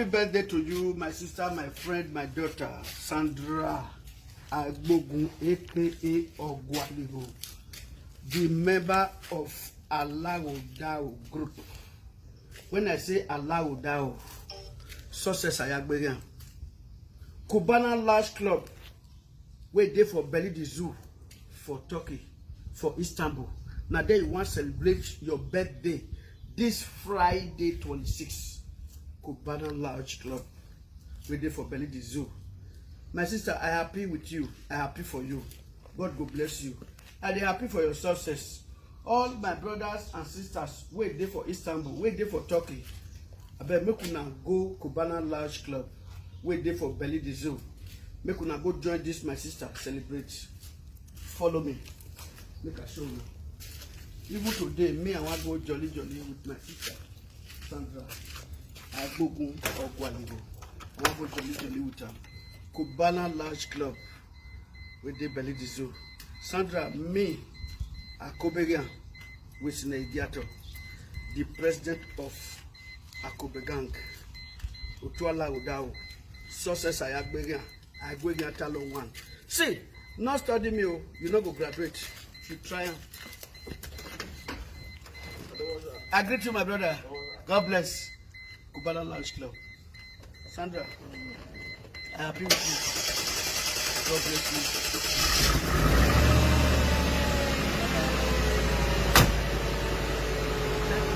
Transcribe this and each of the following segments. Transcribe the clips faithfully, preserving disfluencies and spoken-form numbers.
Happy birthday to you, my sister, my friend, my daughter, Sandra Agbogun, A K A Ogwaligo, the member of Alawo Dao group. When I say Alawo Dao, success Ayagberian. Cubana Lounge Club, wey dey for Beli the Zoo for Turkey, for Istanbul. Na there you wan celebrate your birthday this Friday twenty-six. Cubana Lounge Club, wey dey for Beli the Zoo. My sister, I happy with you. I happy for you. God go bless you. I dey happy for your success. All my brothers and sisters wey dey for Istanbul, wey dey for Turkey, abeg make una go Cubana Lounge Club wey dey for Beli the Zoo. Make una go join this my sister celebrate. Follow me. Make I show you. Even today, me I wan go jolly jolly with my sister Sandra Agbogun Ogwaligo. I wan go jolly jolly with am. Cubana Lounge Club wey dey Beli the Zoo. Sandra, me, Akoberian, with Idiato, the president of Akobe Gang, Otuala Odao, success Ayagberian, Agberian Talon one. See, not study me, oh, you no go graduate. You try am. I greet you, my brother. God bless. Cubana Lounge Club. Sandra, I happy with you. God bless you.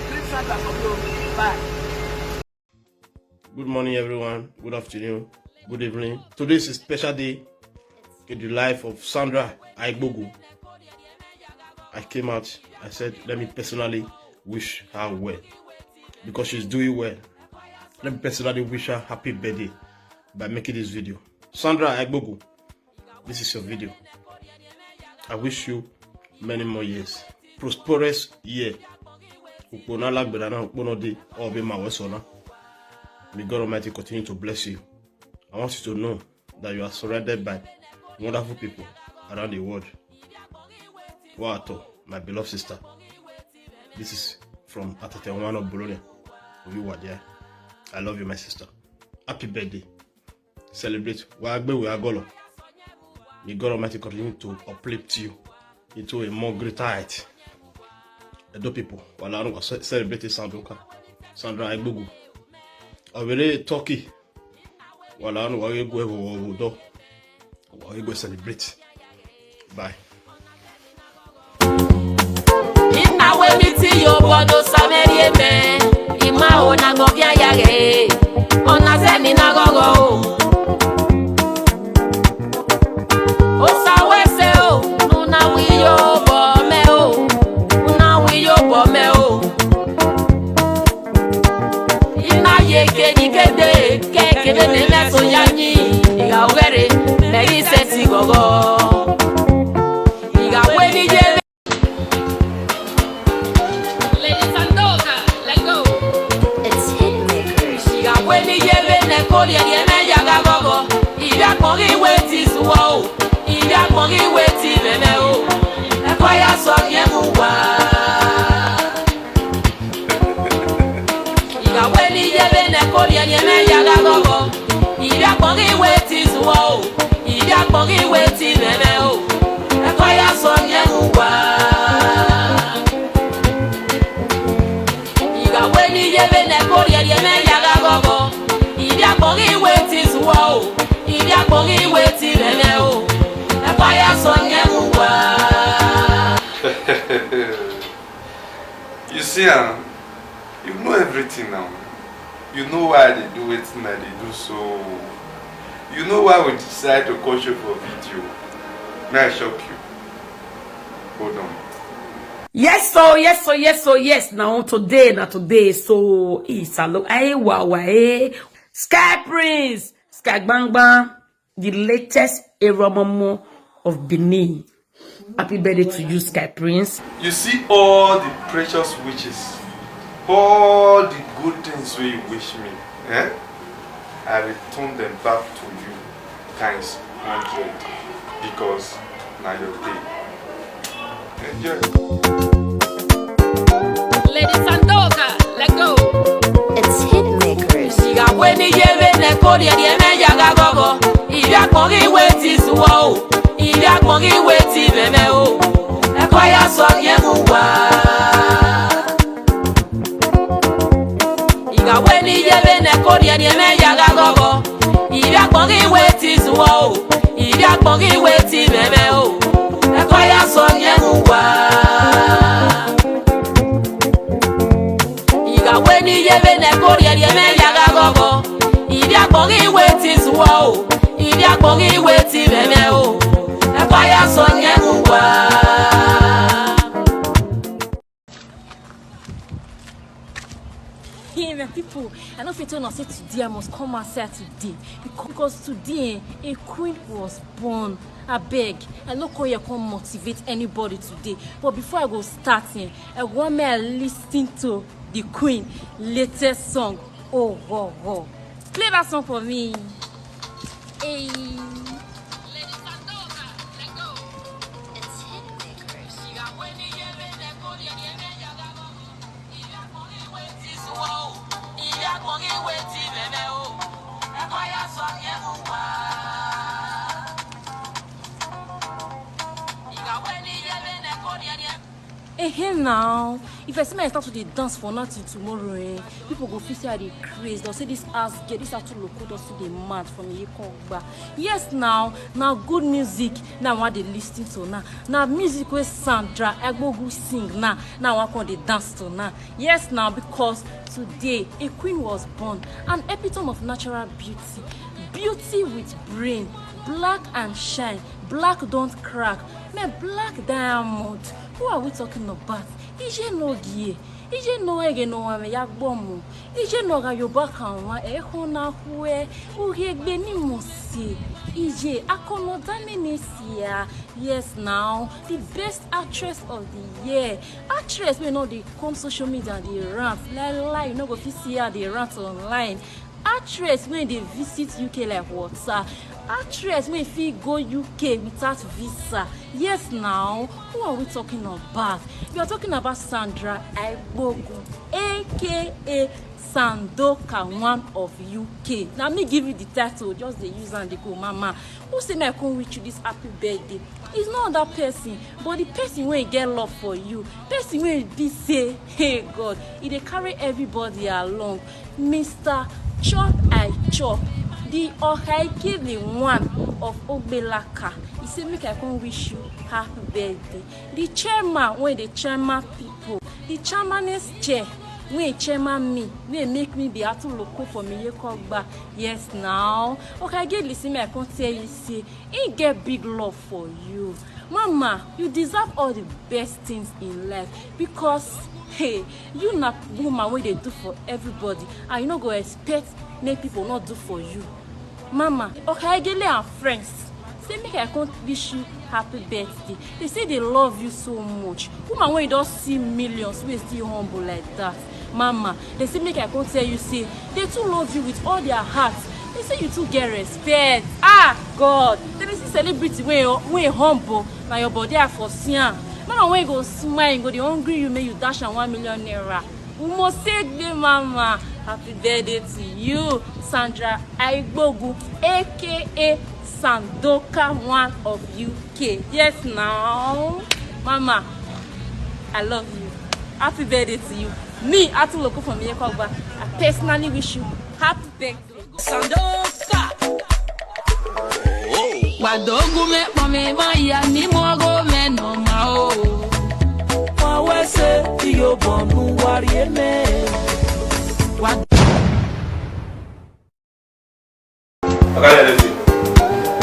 Greet Sandra for me. Bye. Good morning, everyone. Good afternoon. Good evening. Today is a special day in the life of Sandra Aigbogu. I came out, I said, let me personally wish her well because she's doing well. Let me personally wish her happy birthday by making this video. Sandra Aigbogu, this is your video. I wish you many more years. Prosperous year. Ukpona lagbera na ukpona di obi ma wesona. May God Almighty continue to bless you. I want you to know that you are surrounded by wonderful people around the world. Wato, my beloved sister. This is from Atete One of Bologna. Obi Wadia. I love you, my sister. Happy birthday. Celebrate. Wagbe we agolo. May God Almighty continue to uplift you into a more greater height. Edo people, wala anu wa ce-, celebrate Sandoka. Sandra Aigbogu. Obere Turkey. Wala anu wa go do. Wa go celebrate. Bye. Ina we miti yo bodo sameri eme. Ima ona go bia yare. Ona se ni na gogo o. O sa we se o. Nuna wi yo bo me o. Nuna wi yo bo me o. Ina ye ke ni ke de. Ke ke de ne me so ya ni. Iga were. Me yi se ti gogo. Iga we ni ye. Lady Sandoka, let go. It's Hitmakers. Iga we ni ye be ne ko ye ye me ya ga gogo. Ibi akpori we ti suwo o. Ibi akpori we ti meme o. E ko ya so ye mu wa. Iga we ni ye be ne ko ye ye me ya ga gogo. Ibi akpori we ti suwo o. Ibi akpori we ti meme o. E ko ya so ye mu wa. Iga we ni ye be ne ko ye ye me ya ga gogo. Ibi akpori we ti suwo o. Ibi akpori we ti meme o. E ko ya so ye mu wa. You see, um, you know everything now. You know why I dey do wetin I dey do so. You know why we decide to catch you for video. May I shock you? Hold on. Yes, so yes, so yes, so yes. Now today, now today, so it's a look. Hey, wow, wow, hey. Sky Prince, Sky Bang Bang, the latest Eromomo of Benin. Happy birthday to you, Sky Prince. You see all the precious wishes, all the good things wey you wish me, eh? I return them back to you times hundred because na your day. Enjoy. Lady Sandoka, let go. It's Hitmakers. Iga Weni yebe ne kori edi eme yaga gogo. Ibi akpori weti suwo o. Ibi akpori weti meme o. Ekwa ya so ye mu wa. Iga weni yebe ne kori edi eme yaga gogo. Ibi akpori weti suwo o. Ibi akpori weti meme o. Ekwa ya so ye mu wa. Iga weni yebe ne kori edi eme yaga gogo. Ibi akpori weti suwo o. Ibi akpori weti meme o. Ekwa ya so ye mu wa. Hey, my people, I no fit tell una say today I must come outside today because, because today, eh, a queen was born. Abeg, I no come here come motivate anybody today. But before I go start, eh, I want me I listen to the queen latest song. Oh, ho, ho. Play that song for me. Hey. Ehe now, if I see my start to dey dance for nothing tomorrow, eh, people go feel say I dey craze. They'll say this ass girl, this Atuloko don still dey mad for me. Yes now, na good music na I wan dey listen to now. Na music wey Sandra Egbogu sing now, na I wan come dey dance to now. Yes now, because today a queen was born, an epitome of natural beauty, beauty with brain, black and shine, black don't crack, my black diamond. Who are we talking about? Ije no gie, ije no ege no wame ya gbomo, ije no ga yoba kanwa eho na hue, uhe gbe ni mo se, ije akono dani ni sia. Yes now, the best actress of the year. Actress wey no dey come social media dey rant. Lie lie, you no go fit see her dey rant online. Actress wey dey visit U K like water. Actress wey fit go U K without visa. Yes now, who are we talking about? We are talking about Sandra Aigbogun, A K A Sandoka, one of U K. Na me give you the title, just dey use am dey go, mama. Who say me I come wish you this happy birthday? It's not that person, but the person wey get love for you, person wey be say, hey God, e dey carry everybody along. Mister Chop I Chop, the Ohaike, the one of Ogbelaka. He say make I come wish you happy birthday. The chairman wey dey chairman people, the chairmaness chair wey chairman me, wey make me be Atuloko for Miyekogba. Yes now. Okay, I get listen me, I come tell you say, he get big love for you. Mama, you deserve all the best things in life because, hey, you na woman wey dey do for everybody, and you no go expect make people not do for you. Mama, Okaigele and friends say make I come wish you happy birthday. They say they love you so much. Woman wey you don see millions wey still humble like that. Mama, they say make I come tell you say they too love you with all their heart. They say you too get respect. Ah, God, they dey see celebrity wey wey humble, na your body I for see am. Mama wey go smile, go dey hungry you, make you dash am one million naira. Umosegbe mama, happy birthday to you, Sandra Aigbogu, A K A Sandoka, one of U K. Yes now, mama, I love you. Happy birthday to you. Me, Atuloko from Yekogba, I personally wish you happy birthday. Sandoka. Wadogu me pame maya ni mogo me no ma o. Wawese iyo bonu wari eme. Wad- Oga, let me see.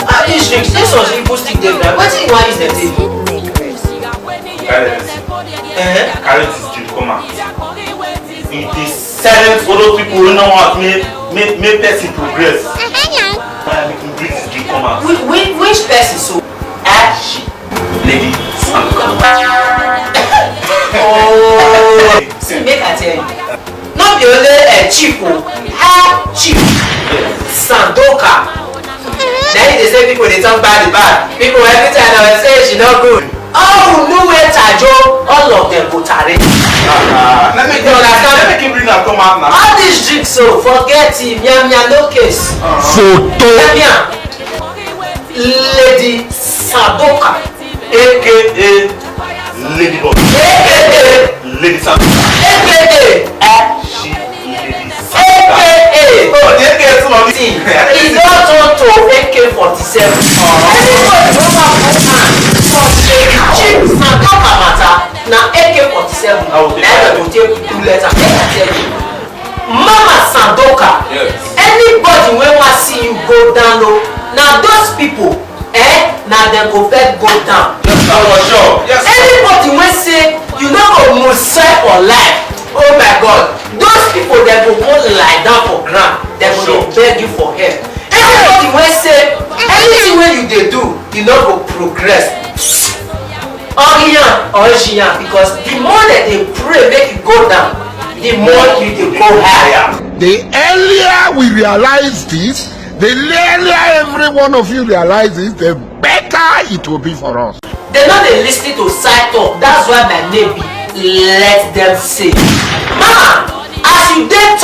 Ah, this drink, this was Igbo stick dey now. Wetin you wan use dem take do? Oga, let me see. Eh? Carry this drink come out. It is silent for those people who don't want me, me, me person progress. Why make you bring this drink come out? Which, which, which person so? Ah, shit. Lady Sam. Oh. See, make I tell you. No be only a chief o, high chief Sandoka. Na him dey say people dey talk bad bad. People every time na say she no good. All who know where Tajo, all of them go tare. Uh, let me You understand? Let me keep bring am come out now. All these drinks, so forget him. Yam yam, no case. Foto. Yam yam. Lady Sadoka, A K A Lady Boss. A K A, Lady Sadoka. A K A, She Lady A K A. Oh, the A K A too, mommy. See, e don turn to A K forty-seven. Anybody wey wan put hand for Lady Chief Sadoka matter, na A K forty-seven. Oh, Na im dem go take do letter. Make I tell you. Mama Sadoka, Yes. anybody wey wan see you go down low, na those people, eh, na dem go first go down. Yes, sir, for sure. Yes, sir. Anybody wey say you no go must sell for life, oh my God, those people dem go go lie down for ground, dem go dey Sure. Beg you for help. Anybody wey say anything wey you dey do, you no go progress. Oriyan, Oriyan, because the more dem dey pray make you go down, the more you dey go higher. The earlier we realize this, the earlier every one of you realizes, the better it will be for us. Dem no dey lis ten to side talk, that's why my name be let them say. Ma, as you dey